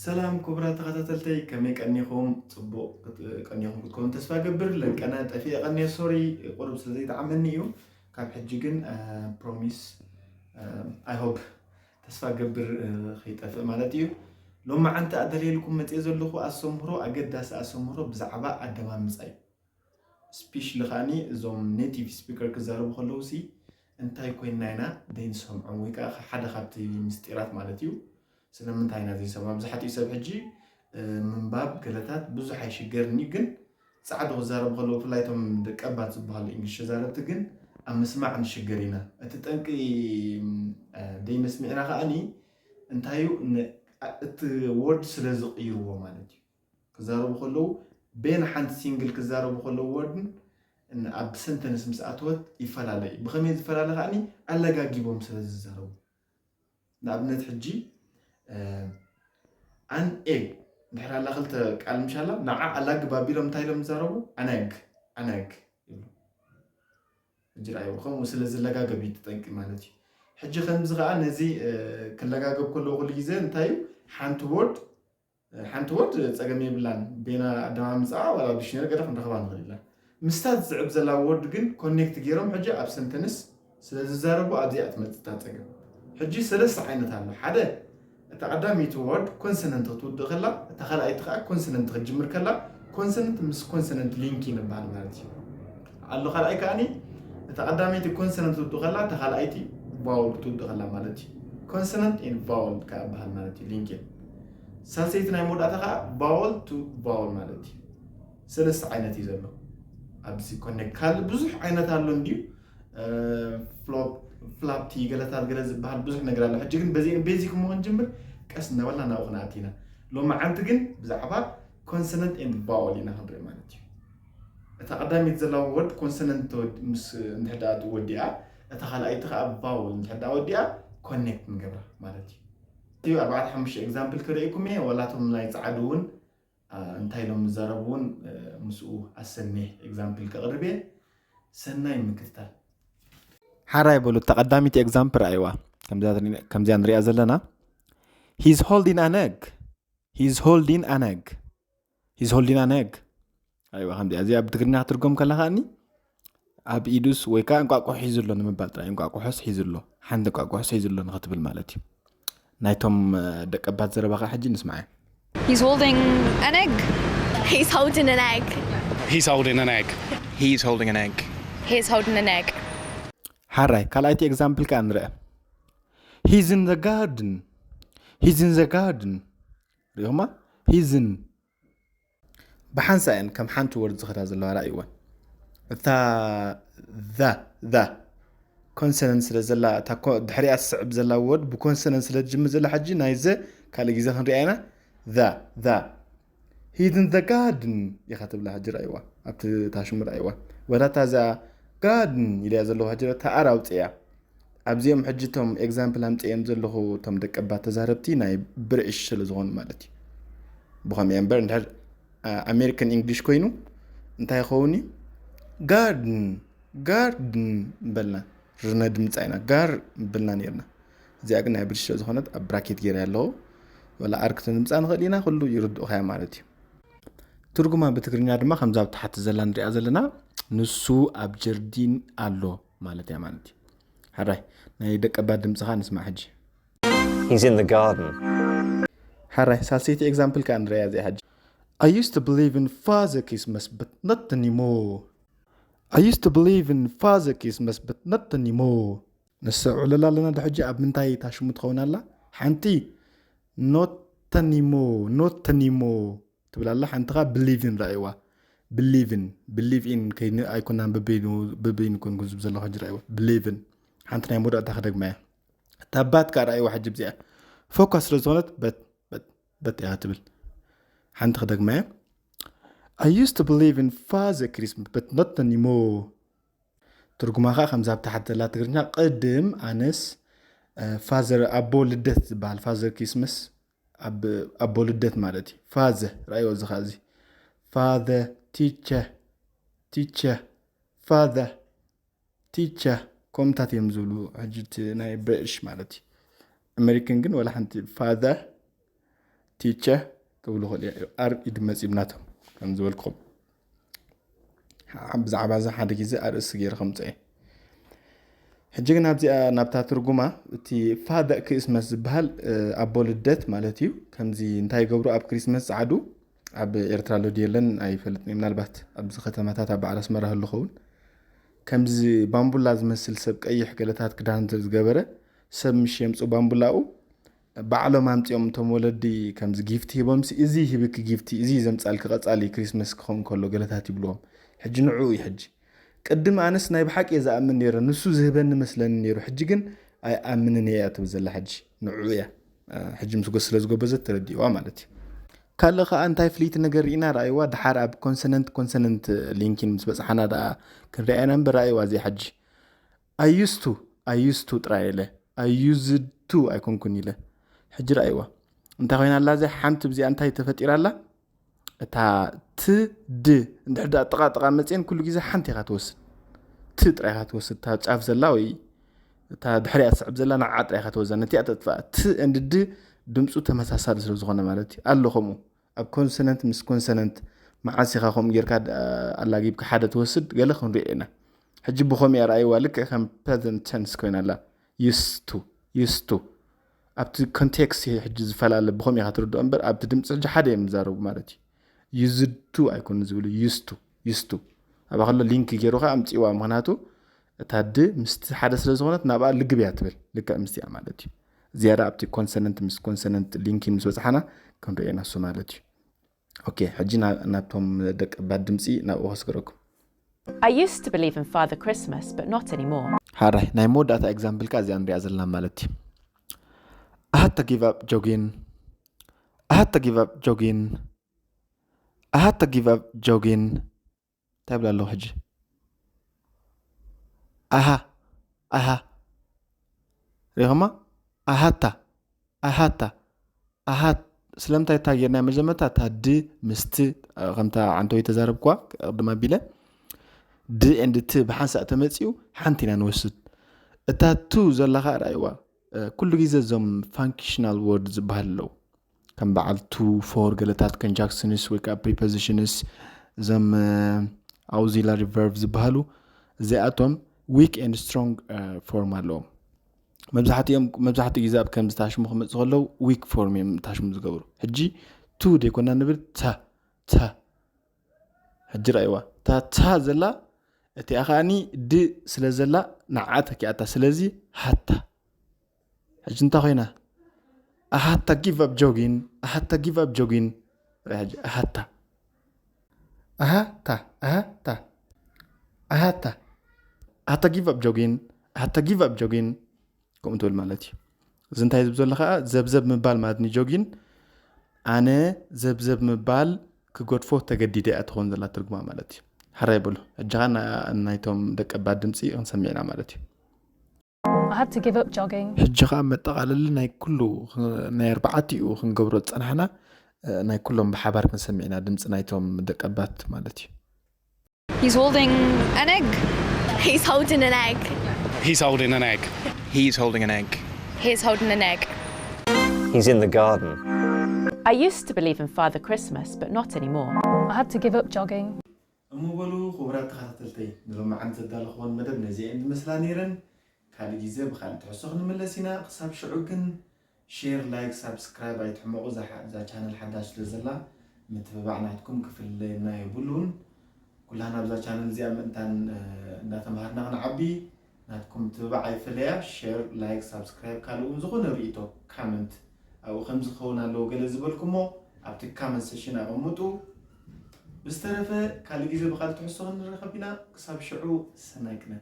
ሰላም ክቡራት ተኸታተልተይ፣ ከመይ ቀኒኹም? ጽቡቕ ቀኒኹም ክትከውን ተስፋ ገብር። ለንቀነ ጠፊኤ ቀኒየ፣ ሶሪ፣ ቁሩብ ስለ ዘይጠዓመኒ እዩ። ካብ ሕጂ ግን ፕሮሚስ፣ ኣይ ሆፕ፣ ተስፋ ገብር ከይጠፍእ ማለት እዩ። ሎማዓንቲ ኣደልየልኩም መፅየ ዘለኹ ኣስተምህሮ፣ ኣገዳሲ ኣስተምህሮ ብዛዕባ ኣደማምፃ እዩ። ስፔሻሊ ከዓኒ እዞም ኔቲቭ ስፒከር ክዛረቡ ከለዉ ሲ እንታይ ኮይንና ኢና ዘይንሰምዖም፣ ወይ ከዓ ሓደ ካብቲ ምስጢራት ማለት እዩ። ስለምንታይ ኢና ዘይሰምዖ? መብዛሕትኡ ሰብ ሕጂ ምንባብ ገለታት ብዙሕ ኣይሽገርኒ፣ ግን ፃዕዱ ክዛረቡ ከለዉ፣ ብፍላይ እቶም ደቀባት ዝበሃሉ እንግሊሽ ተዛረብቲ ግን ኣብ ምስማዕ ንሽገር ኢና። እቲ ጠንቂ ደይመስምዕና ከዓኒ እንታይ እዩ? እቲ ወርድ ስለ ዝቕይርዎ ማለት እዩ። ክዛረቡ ከለዉ ቤን ሓንቲ ሲንግል ክዛረቡ ከለዉ ወርድን ኣብ ሰንተንስ ምስ ኣተወት ይፈላለ እዩ። ብኸመይ ዝፈላለ ከዓኒ ኣለጋጊቦም ስለ ዝዛረቡ። ንኣብነት ሕጂ ኣን ኤግ እንድሕር ኣላ ክልተ ቃል ምሻላ ንዓ ኣላግብ ኣቢሎም እንታይ ኢሎም ዝዛረቡ? ኣነግ ኣነግ ይብሉ። ሕጂ ርኣዩ ከምኡ ስለ ዝለጋገብ እዩ ተጠንቂ ማለት እዩ። ሕጂ ከምዚ ከዓ ነዚ ክለጋገብ ከለዎ ኩሉ ግዜ እንታይ እዩ ሓንቲ ወርድ ሓንቲ ወርድ ጸገም የብላን። ቤና ኣደማምጻኣ ዋላ ዲክሽነሪ ገለ ክንረኽባ ንኽእል ኢና። ምስታ ዝስዕብ ዘላ ወርድ ግን ኮኔክት ገይሮም ሕጂ ኣብ ሰንተንስ ስለ ዝዛረቡ ኣብዚኣ ትመጽእ እታ ጸገም። ሕጂ ሰለስተ ዓይነት ኣሎ። ሓደ፣ እታ ቀዳመይቲ ወርድ ኮንሰነንት ክትውድእ ከላ፣ እታ ካልኣይቲ ከኣ ኮንሰነንት ክትጅምር ከላ፣ ኮንሰነንት ምስ ኮንሰነንት ሊንክ ንበሃል ማለት እዩ። ኣሎ ካልኣይ ከኣኒ እታ ቀዳመይቲ ኮንሰነንት ክትውድእ ከላ፣ እታ ካልኣይቲ ቫውል ክትውድእ ከላ ማለት እዩ። ኮንሰነንት ኤንድ ቫውል ከኣ በሃል ማለት እዩ ሊንክ። ሳልሰይቲ ናይ መወዳእታ ከዓ ቫወል ቱ ቫወል ማለት እዩ። ሰለስተ ዓይነት እዩ ዘሎ ኣብዚ ኮኔክት። ካልእ ብዙሕ ዓይነት ኣሎ እንድዩ፣ ፍሎፕ፣ ፍላፕቲ፣ ገለታት ገለ ዝበሃል ብዙሕ ነገር ኣሎ። ሕጂ ግን በዚ ቤዚክ እሞ ክንጅምር፣ ቀስ እናበልና ናብኡ ክንኣቲ ኢና። ሎማዓንቲ ግን ብዛዕባ ኮንሰነንት ኤንድ ቫወል ኢና ክንርኢ ማለት እዩ። እታ ቀዳመይቲ ዘላ ወርድ ኮንሰነንት ምስ እንድሕር ደኣ ወዲኣ፣ እታ ካልኣይቲ ከዓ ቫወል እንድሕር ደኣ ወዲኣ ኮኔክት ንገብራ ማለት እዩ። እዩ ኣርባዕተ ሓሙሽተ ኤግዛምፕል ክርእየኩም እየ፣ ዋላቶም ናይ ጻዕዱ እውን እንታይ ኢሎም ዝዛረቡ እውን ምስኡ ኣሰኔ ኤግዛምፕል ከቕርብ እየ። ሰናይ ምክትታል። ሓራይ በሉ፣ እታ ቀዳሚት ኤግዛምፕል ረኣይዋ። ከምዚኣ ንሪኣ ዘለና፣ he's holding an egg, he's holding an egg, he's holding an egg። ኣይዋ፣ ከምዚኣ እዚኣ ብትግርኛ ክትርጎም ከላ ከኣኒ ኣብ ኢዱስ ወይ ከዓ እንቋቑሖ ሒዙ ኣሎ ንምባል ጥራይ። እንቋቑሖስ ሒዙ ኣሎ፣ ሓንቲ እንቋቑሖስ ሒዙ ኣሎ ንኽትብል ማለት እዩ። ናይቶም ደቀባት ዘረባ ከዓ ሕጂ ንስማዓዮ። He's holding an egg. He's holding an egg. He's holding an egg. He's holding an egg. He's holding an egg. ሓራይ ካልኣይቲ ኤግዛምፕል ከዓ ንርአ። He's in the garden. He's in the garden. ሪኹማ? He's in ብሓንሳ እየን ከም ሓንቲ ወርድ ዝኸዳ ዘለዋ ራእይወን። እታ ذا ذا ኮንሰነንት ስለ ዘላ፣ እታ ድሕሪኣ ትስዕብ ዘላ ወርድ ብኮንሰነንት ስለ ትጅምር ዘላ፣ ሕጂ ናይ ዘ ካልእ ግዜ ክንሪኣ ኢና። ذا ذا He's in the garden ኢኻ ትብላ ሕጂ ራእይዋ፣ ኣብቲ ታሽሙ ራእይዋ። ወላ እታ እዛ ጋርድን ኢለያ ዘለኹ ሕጂ እታ ኣር ኣውፅእያ። ኣብዚኦም ሕጂ እቶም ኤግዛምፕል ኣምፅእዮም ዘለኹ እቶም ደቀባት ተዛረብቲ ናይ ብርዕሽ ስለ ዝኾኑ ማለት እዩ። ብኸምኡ እምበር እንድሕር ኣሜሪካን ኢንግሊሽ ኮይኑ እንታይ ይኸውን እዩ? ጋርድን ጋርድን በልና ርነ ድምፃ ኢና ጋር ብልና ነርና። እዚኣ ግን ናይ ብርሽ ስለ ዝኾነት ኣብ ብራኬት ገይረ ኣለኹ። ወላ ኣር ክትምፃ ንኽእል ኢና፣ ኩሉ ይርድኡኻ ማለት እዩ። ትርጉማ ብትግርኛ ድማ ከምዛ ኣብ ታሕቲ ዘላ ንሪኣ ዘለና ንሱ ኣብ ጀርዲን ኣሎ ማለት እያ ማለት እዩ። ሓራይ ናይ ደቀባት ድምፅኻ ንስማዕ ሕጂ። He's in the garden. ሓራይ ሳልሰይቲ ኤግዛምፕል ከዓ ንሪኣ እዚኣ ሕጂ። I used to believe in Father Christmas but not anymore. I used to believe in Father Christmas but not anymore. ነስተውዕለላ ኣለና ዶ ሕጂ ኣብ ምንታይ ታሽሙ ትኸውን ኣላ? ሓንቲ not anymore not anymore ትብል ኣላ፣ ሓንቲ ኸዓ ብሊቭን ራእይዋ። ብሊቭን ብሊቭ ኢን ኣይኮናን በበይኑ በበይኑ ኮንኩ ዝብ ዘለኹ ሕጂ ራእይዋ ብሊቭን ሓንቲ ናይ መወዳእታ ክደግማ እያ። እታ ባት ከዓ ራእይዋ ሕጂ ብዚኣ ፎካስ ስለ ዝኾነት በት በት በት እያ ትብል። ሓንቲ ክደግማ እያ። I used to believe in Father Christmas but not anymore። ትርጉማ ከዓ ከምዛ ኣብ ታሕቲ ዘላ ትግርኛ ቅድም ኣነስ ፋዘር ኣቦ ልደት ዝበሃል ፋዘር ክሪስመስ ኣቦ ልደት ማለት እዩ። ፋዘ ራእይዎ እዚ ከዓ እዚ ፋዘ ቲቸ ቲቸ ፋዘ ቲቸ ከምታት እዮም ዝብሉ ሕጂ እቲ ናይ ብሪሽ ማለት እዩ። ኣሜሪካን ግን ወላ ሓንቲ ፋዘ ቲቸ ክብሉ ይኽእሉ እዮም። ኣር ኢድ መፂብናቶም ከም ዝበልኩም ብዛዕባ እዚ ሓደ ግዜ ኣርእስቲ ገይረ ከምፀ እየ። ሕጂ ግን ኣብዚኣ ናብታ ትርጉማ፣ እቲ ፋደእ ክሪስመስ ዝበሃል ኣቦ ልደት ማለት እዩ። ከምዚ እንታይ ይገብሩ ኣብ ክሪስመስ ፃዕዱ፣ ኣብ ኤርትራ ኣሎ ድዩ የለን ኣይፈልጥን፣ ምናልባት ኣብዚ ከተማታት ኣብ በዓል ኣስመራ ህሉ ኸውን። ከምዚ ባምቡላ ዝመስል ሰብ ቀይሕ ገለታት ክዳን ዝገበረ ሰብ ምሽ የምፁ ባምቡላኡ ባዕሎም ኣምፂኦም እቶም ወለዲ ከምዚ ጊፍቲ ሂቦምሲ፣ እዚ ሂብኪ ጊፍቲ፣ እዚ ዘምፃልኪ ቀፃሊ ክሪስመስ ክኸውን ከሎ ገለታት ይብልዎም። ሕጂ ንዕኡ እዩ ሕጂ። ቅድም ኣነስ ናይ ብሓቂ እየ ዝኣምን ነይረ፣ ንሱ ዝህበኒ መስለኒ ነይሩ። ሕጂ ግን ኣይኣምንን እየ እያ ትብል ዘላ። ሕጂ ንዕኡ እያ ሕጂ ምስ ጎስ ስለ ዝጎበዘት ተረዲእዋ ማለት እዩ። ካልእ ከዓ እንታይ ፍልይቲ ነገር ርኢና ረኣይዋ። ድሓር ኣብ ኮንሰነንት ኮንሰነንት ሊንኪን ምስ በፅሓና ደኣ ክንሪኣ ኢና እምበር ረኣይዋ እዚኣ ሕጂ። ኣዩስቱ ኣዩስቱ ጥራይ ኢለ ኣዩዝቱ ኣይኮንኩን ኢለ። ሕጂ ረኣይዋ እንታይ ኮይና ኣላ እዚኣ ሓንቲ ብዚኣ እንታይ ተፈጢራ ኣላ። እታ ት ድ እንድሕር ደኣ ጥቓ ጥቓ መፅየን ኩሉ ግዜ ሓንቲ ኢኻ ትወስድ። ት ጥራይ ኢኻ ትወስድ፣ እታ ጫፍ ዘላ ወይ እታ ድሕሪኣ ትስዕብ ዘላ ንዓ ጥራይ ኢኻ ትወዛ፣ ነቲኣ ተጥፍኣ። ት and ድ ድምፁ ተመሳሳሊ ስለ ዝኾነ ማለት እዩ ኣሎ። ከምኡ ኣብ ኮንሶነንት ምስ ኮንሶነንት መዓስ ኢኻ ከምኡ ጌርካ ኣላጊብካ ሓደ ትወስድ ገለ ክንሪኦ ኢና። ሕጂ ብኸምኡ እያ ረኣይዋ፣ ልክዕ ከም ፕረዘንት ተንስ ኮይና ኣላ። ዩስቱ ዩስቱ ኣብቲ ኮንቴክስት ሕጂ ዝፈላለ ብኸምኡ ኢኻ ትርድኦ እምበር ኣብቲ ድምፂ ሕጂ ሓደ እዮም ዝዛረቡ ማለት እዩ። ዩዝቱ ኣይኮኑ ዝብሉ፣ ዩስቱ ዩስቱ ኣብኣ ከሎ ሊንክ ገይሩ ከዓ ኣምፅዋ። ምክንያቱ እታ ድ ምስቲ ሓደ ስለ ዝኾነት ናብኣ ልግብ እያ ትብል፣ ልክዕ ምስቲኣ ማለት እዩ። ዝያዳ ኣብቲ ኮንሰነንት ምስ ኮንሰነንት ሊንኪን ምስ በፅሓና ክንሪኦ ኢና እሱ ማለት እዩ። ኦኬ፣ ሕጂ ናብቶም ደቀባት ድምፂ ናብኡ ከስግረኩም። I used to believe in Father Christmas, but not anymore. ሓራይ ናይ መወዳእታ ኤግዛምፕል ካ እዚኣ ንሪኣ ዘለና ማለት እዩ። I had to give up jogging. I had to give up jogging. I had to give up jogging. እንታይ ብላ ኣለኹ ሕጂ? ኣሃ ኣሃ ሪኹማ? ኣሃታ ኣሃታ ኣሃት ስለምንታይ እታ ጌርና መጀመርታ እታ ድ ምስቲ ከምታ ዓንተወይ ተዛረብኳ ቅድም ኣቢለ ድ and ት ብሓንሳእ ተመፂኡ ሓንቲ ኢና ንወስድ። እታ ቱ ዘላ ከዓ ርኣይዋ። ኩሉ ግዜ እዞም ፋንክሽናል ወርድ ዝበሃል ኣለዉ ከም በዓል ቱ ፎር ገለታት conjunctions ወይ ከዓ prepositions እዞም auxiliary verb ዝበሃሉ እዚኣቶም weak and strong form ኣለዎም። መብዛሕትኦም መብዛሕትኡ ግዜ ኣብ ከምዚ ታሽሙ ክመፅእ ከለዉ weak form እዮም ታሽሙ ዝገብሩ። ሕጂ ቱ ደይኮና ንብል ተ ተ ሕጂ ረኣይዋ እታ ታ ዘላ እቲኣ ከኣኒ ድ ስለ ዘላ ንዓ ተኪኣታ ስለዚ ሃታ። ሕጂ እንታይ ኮይና? ኣሃታ give up jogging ኣሃታ give up jogging። ኣሃታ ኣሃታ ኣሃታ ኣሃታ ኣሃታ give up jogging ኣሃታ give up jogging። ከምኡ ትብል ማለት እዩ። እዚ እንታይ ዝብ ዘሎ ከዓ ዘብዘብ ምባል ማለት ንጆጊን ኣነ ዘብዘብ ምባል ክገድፎ ተገዲደ እያ ትኸውን ዘላ ትርጉማ ማለት እዩ። ሓራይ በሉ ሕጂ ከዓ ናይቶም ደቀባት ድምፂ ክንሰምዕ ኢና ማለት እዩ። I had to give up jogging. ሕጂ ከዓ መጠቓለሊ ናይ ኩሉ ናይ ኣርባዓቲኡ ክንገብሮ ዝፀናሕና ናይ ኩሎም ብሓባር ክንሰምዕ ኢና ድምፂ ናይቶም ደቀባት ማለት እዩ። He's holding an egg. He's holding an egg. He's holding an egg. He's holding an egg. He's holding an egg. He's in the garden. I used to believe in Father Christmas, but not anymore. I had to give up jogging. እሞ በሉ ክቡራት ተኸታተልተይ ንሎማዓንቲ ዘዳለኽወን መደብ ነዚአን ዝመስላ ነይረን። ካልእ ግዜ ብኻልእ ትሕዝቶ ክንምለስ ኢና። ክሳብ ሽዑ ግን ሼር፣ ላይክ፣ ሳብስክራይብ ኣይትሕመቑ። እዛ ቻነል ሓዳሽ ስለ ዘላ ምትብባዕ ናትኩም ክፍለየና የብሉን። ኩላህና ኣብዛ ቻነል እዚኣ ምእንታን እንዳተምሃርና ክንዓቢ ናትኩም ምትብባዕ ኣይፈለያ። ሼር፣ ላይክ፣ ሳብስክራይብ ካልእ እውን ዝኾነ ርእይቶ ካመንት ኣብኡ ከምዚ ክኸውን ኣለዎ ገለ ዝበልኩሞ ኣብቲ ካመንት ሴሽን ኣቐምጡ። ብዝተረፈ ካልእ ግዜ ብኻልእ ትሕዝቶ ክንራኸብ ኢና። ክሳብ ሽዑ ሰናይ ቅነ።